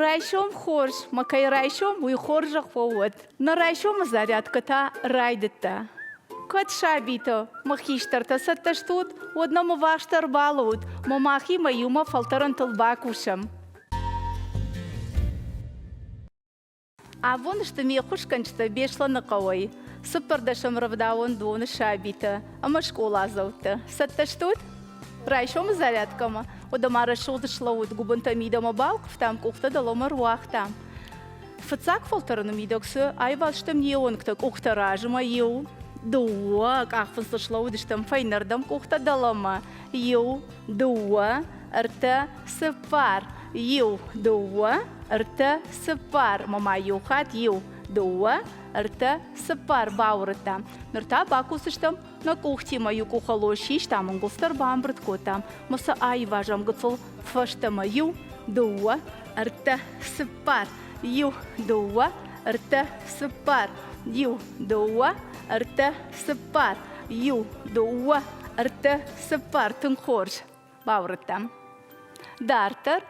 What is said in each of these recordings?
Райсом хорз, мӕ кӕй райсом, уый хорзӕх фӕуӕд. Нӕ райсомы зарядкӕ та райдыдта. Кӕд сабитӕ, мӕ хистӕртӕ цӕттӕ стут, уӕд нӕм ӕваст ӕрбалӕуут, мӕ махимӕ иумӕ фӕлтӕрӕнтыл бакусӕм. Абон сты ме ххуысгӕнджытӕ Беслӕны хъӕуӕй, цыппӕрдӕсӕм рӕвдауӕндоны сабитӕ ӕмӕ скъоладзӕуттӕ. Цӕттӕ стут? Райсомы зарядкӕмӕ? Уӕдӕ ма рӕсугъд слӕууыд, гуыбынтӕ мидӕмӕ балхъывтам, къухтӕ дӕлӕмӕ руагътам. Фыццаг фӕлтӕрӕны мидӕг цы аивӕзтам не уӕнгтӕ, къухтӕ размӕ иу, дыууӕ, къахфындзтыл слӕууыдыстӕм фӕйнӕрдӕм къухтӕ дӕлӕмӕ, иу, дыууӕ, ӕртӕ, цыппар, иу, дыууӕ, ӕртӕ, цыппар, ӕмӕ ма иу хатт иу, дыууӕ, ӕртӕ, цыппар бауырыдтам. Ныр та бакусдзыстӕм нӕ къухтимӕ иу къухӕлой систам, ӕнгуылдзтӕ ӕрбамбырд кодтам, ӕмӕ сӕ аивазӕм гыццыл фӕстӕмӕ иу, дыууӕ, ӕртӕ, цыппар, иу, дыууӕ, ӕртӕ, цыппар, иу, дыууӕ, ӕртӕ, цыппар, иу, дыууӕ, ӕртӕ, цыппар. Тынг хорз бауырыдтам. Дарддӕр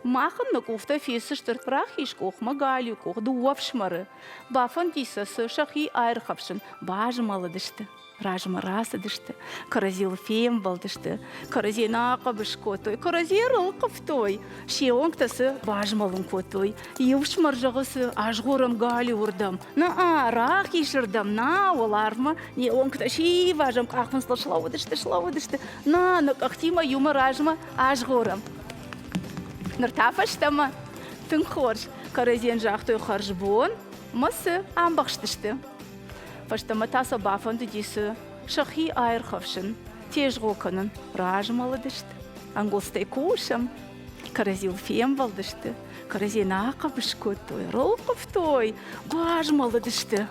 мах ын нӕ къухтӕ фесысты рахиз къухмӕ, галиу къух, дыууӕ фсымӕры. Бафӕнди сӕ цы сӕхи аирхӕфсын, базмӕлыдысты, размӕ рацыдысты, кӕрӕдзийыл фембӕлдысты, кӕрӕдзийӕн ахъӕбыс кодтой, кӕрӕдзийы рылхъывтой, се уӕнгтӕ цы базмӕлын кодтой. Иу фсымӕр зӕгъы цы азгъорӕм галиуырдӕм, нӕ рахизырдӕм, нӕ уӕларвмӕ не уӕнгтӕ сивазӕм, къахфындзтыл слӕууыдысты, слӕууыдысты, нӕ, нӕ къӕхтимӕ иумӕ размӕ азгъорӕм. Ныр та фӕстӕмӕ. Тынг хорз. Кӕрӕдзийӕн загътой хӕрзбон мӕ цы амбӕхстысты. Фӕстӕмӕ та сӕ бафӕндыди цы сӕхи аирхӕфсын, тезгъо кӕнын. Размӕлыдысты, ӕнгуылдзтӕй кусӕм, кӕрӕдзийыл фембӕлдысты, кӕрӕдзийӕн ахъӕбыс кодтой, рылхъывтой, базмӕлыдысты.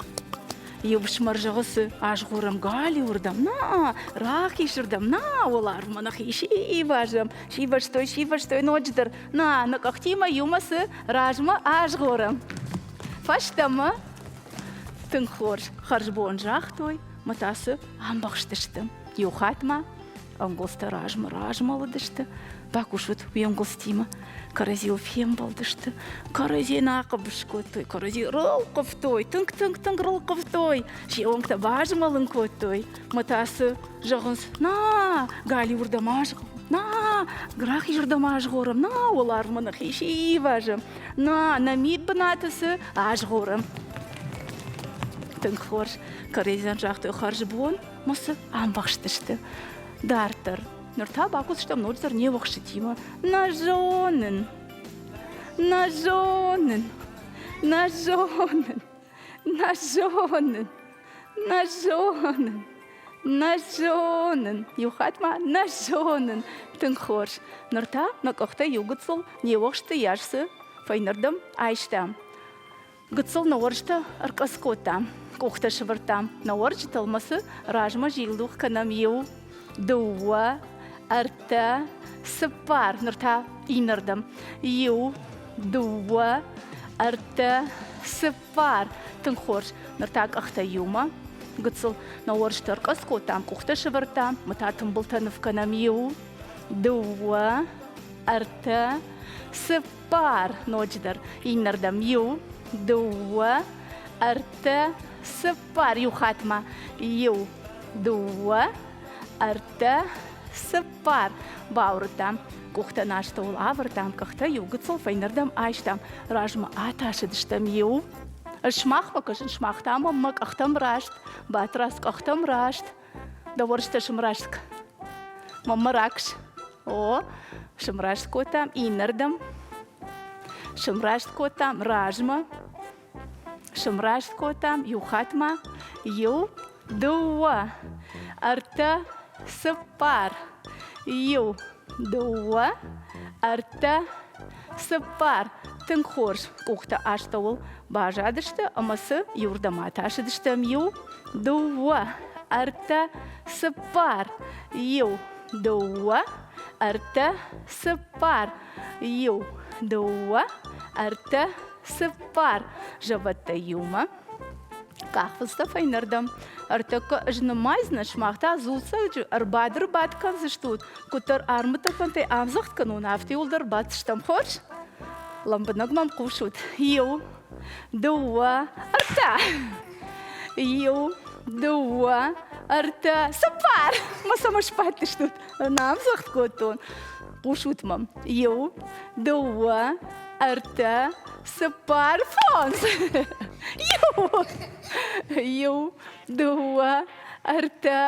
Иу фсымӕр зӕгъы цы азгъорӕм галиуырдӕм, на, рахизырдӕм, на, уӕларвмӕ нӕхи сивазӕм, сивӕзтой, сивӕзтой ноджыдӕр, на, нӕ къӕхтимӕ иумӕ цы размӕ азгъорӕм. Фӕстӕмӕ тынг хорз хӕрзбон загътой мӕ та цы амбӕхстысты. Иу хатт ма ӕнгуылдзтӕ размӕ размӕлыдысты, бакусут уе нгуылдзтимӕ. Кӕрӕдзийыл фембӕлдысты, кӕрӕдзийӕн ахъӕбыс кодтой, кӕрӕдзи рылхъывтой, тынг-тынг-тынг рылхъывтой, се уӕнгтӕ базмӕлын кодтой. Мӕ та цы зӕгъынц, на, галиуырдӕм азгъорӕм, на, рахизырдӕм азгъорӕм, на, уӕларвмӕ нӕхи сивазӕм, на, нӕ мидбынаты цы азгъорӕм. Тынг хорз. Кӕрӕдзийӕн загътой хӕрзбон, мӕ цы амбӕхстысты. Дарддӕр. Ныр та бакусдзыстӕм ноджыдӕр не уӕхстытимӕ. Нӕ зонын, нӕ зонын, нӕ зонын, нӕ зонын, нӕ зонын, нӕ зонын. Иу хатт ма нӕ зонын. Тынг хорз. Ныр та нӕ къухтӕ иу гыццыл не уӕхсты йас цы фӕйнӕрдӕм айстам. Гыццыл нӕ уӕрджытӕ ӕркъӕдз кодтам, къухтӕ сӕвӕрдтам нӕ уӕрджытыл ӕмӕ цы размӕ зилдух кӕнӕм иу, дыууӕ, ӕртӕ, цыппар, ныр та иннӕрдӕм. Иу, дыууӕ, ӕртӕ, цыппар. Тынг хорз. Ныр та къӕхтӕ иумӕ. Гыццыл нӕ уӕрджытӕ ӕркъӕдз кодтам, къухтӕ сӕвӕрдтам ӕмӕ та тымбылтӕ ныв кӕнӕм иу, дыууӕ, ӕртӕ, цыппар. Цыппар ноджыдӕр иннӕрдӕм иу, дыууӕ, ӕртӕ, цыппар. Иу хатт ма иу, дыууӕ, ӕртӕ, цыппар. Бауырыдтам. Къухтӕ нӕ астӕуыл авӕрдтам, къӕхтӕ иу гыццыл фӕйнӕрдӕм айстам. Размӕ атасыдыстӕм иу. Сымахмӕ кӕсын, сымах та мӕм мӕ къӕхтӕм раст, Батрадз къӕхтӕм раст, дӕ уӕрстӕ сымраст. Мӕнмӕ ракс. О, сымраст кодтам иннӕрдӕм. Сымраст кодтам размӕ. Сымраст кодтам иу хатт ма. Иу, дыууӕ, ӕртӕ, цыппар. Иу, дыууӕ, ӕртӕ, цыппар. Тынг хорз къухтӕ астӕуыл базадысты ӕмӕ цы иуырдӕм атасыдыстӕм. Иу, дыууӕ, ӕртӕ, цыппар. Иу, дыууӕ, ӕртӕ, цыппар. Иу, дыууӕ, ӕртӕ, цыппар. Зӕвӕттӕ иумӕ. Къахфындзтӕ фӕйнӕрдӕм. Ӕртӕккӕ ӕз нымайдзынӕн, сымах та дзулцӕджы ӕрбад-ӕрбад кӕндзыстут. Куыддӕр армытъӕпӕнтӕй ӕмдзӕгъд кӕнон, афтӕ иуылдӕр баддзыстӕм. Хорз? Лӕмбынӕг мӕм хъусут. Иу, дыууӕ, ӕртӕ. Иу, дыууӕ, ӕртӕ, цыппар. Мӕ цӕмӕ сбадтыстут? Нӕмдзӕгъд кодтон. Хъусут мӕм. Иу, дыууӕ, ӕртӕ, цыппар, фондз. Иу, иу, дыууӕ, ӕртӕ,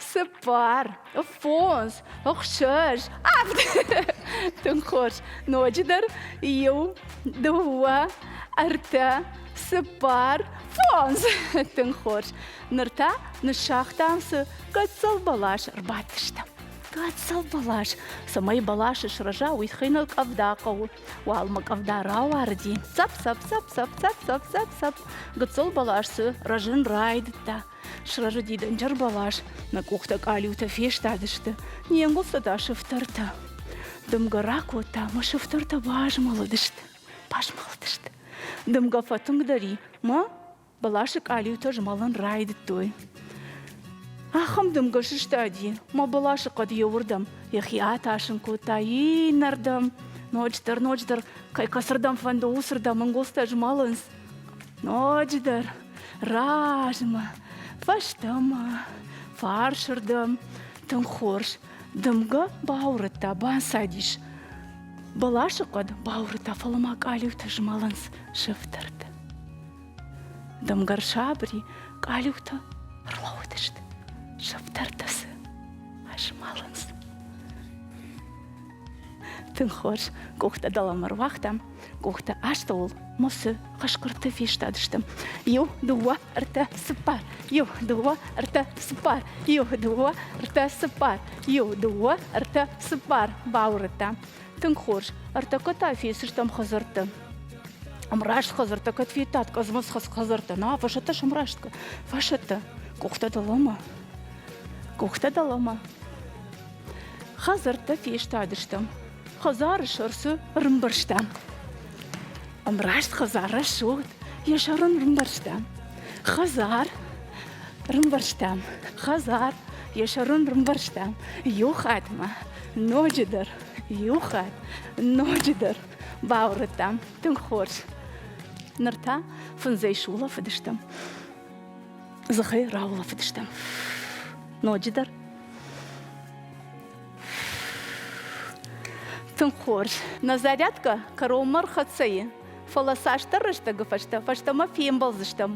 цыппар, фондз, ӕхсӕз, авд. Тынг хорз. Ноджыдӕр иу, дыууӕ, ӕртӕ, цыппар, фондз. Тынг хорз. Ныр та ныссагътам цы гӕццыл бӕлас ӕрбадтыстӕм. Гӕццыл бӕлас. Цӕмӕй бӕлас срӕза, уый тыххӕй ныл къӕвда хъӕуы. Уалмӕ къӕвда рауарыди. Цӕп, цӕп, цӕп, цӕп, цӕп, цӕп, цӕп, цӕп. Гыццыл бӕлас цы рӕзын райдыдта. Срӕзыди дынджыр бӕлас, нӕ къухтӕ къалиутӕ фестадысты, не нгуылдзтӕ та сыфтӕртӕ. Дымгӕ ракодта, мӕ сыфтӕртӕ базмӕлыдысты, базмӕлыдысты. Дымгӕ фӕтынгдӕр и, мӕ бӕласы къалиутӕ змӕлын райдыдтой. Ахӕм дымгӕ сыстади, мӕ бӕласы хъӕд еуырдӕм йӕхи атасын кодта иннӕрдӕм. Ноджыдӕр, ноджыдӕр, кӕй кӕцырдӕм фӕнды, уыцырдӕм ӕнгуылдзтӕ змӕлынц. Ноджыдӕр размӕ, фӕстӕмӕ, фарсырдӕм. Тынг хорз. Дымгӕ баурӕдта, банцадис. Бӕласы хъӕд баурӕдта, фӕлӕ ма къалиутӕ змӕлынц сыфтӕртӕ. Дымгӕ рсабыр и, къалиутӕ ӕрлӕууыдысты. Сыфтӕртӕ цы змӕлынц. Тынг хорз. Къухтӕ дӕлӕмӕ руагътам, къухтӕ астӕуыл мысы хъысхъырты фестадысты. Иу, дыууӕ, ӕртӕ, цыппар. Иу, дыууӕ, ӕртӕ, цыппар. Иу, дыууӕ, ӕртӕ, цыппар. Иу, дыууӕ, ӕртӕ, цыппар. Бауырыдта. Тынг хорз. Ӕртӕккӕ та фесыстӕм хӕдзӕртты. Ӕмраст хӕдзӕрттӕ кӕд федтат, къӕдзмӕдз хӕдзӕрттӕ. На, фӕсӕттӕ сӕмраст. Фӕсӕттӕ. Къухтӕ дӕлӕмӕ. Къухтӕ дӕлӕмӕ. Хӕдзӕрттӕ фестадыстӕм. Хӕдзары сӕр цы рымбӕрзтам. Ӕмраст хӕдзар рӕсугъд, йӕ сӕр ын рымбӕрзтам. Хӕдзар рымбӕрзтам, хӕдзар йӕ сӕр ын рымбӕрзтам. Иу хатт ма, ноджыдӕр, иу хатт, ноджыдӕр бауырыдтам. Тынг хорз. Ныр та фындзӕй сулӕфыдыстӕм. Дзыхӕй раулӕфыдыстӕм. Ноджыдӕр. Тынг хорз. Нӕ зарядкӕ кӕронмӕ рхӕццӕ и, фӕлӕ цасдӕр рӕстӕгы фӕстӕ фӕстӕмӕ фембӕлдзыстӕм.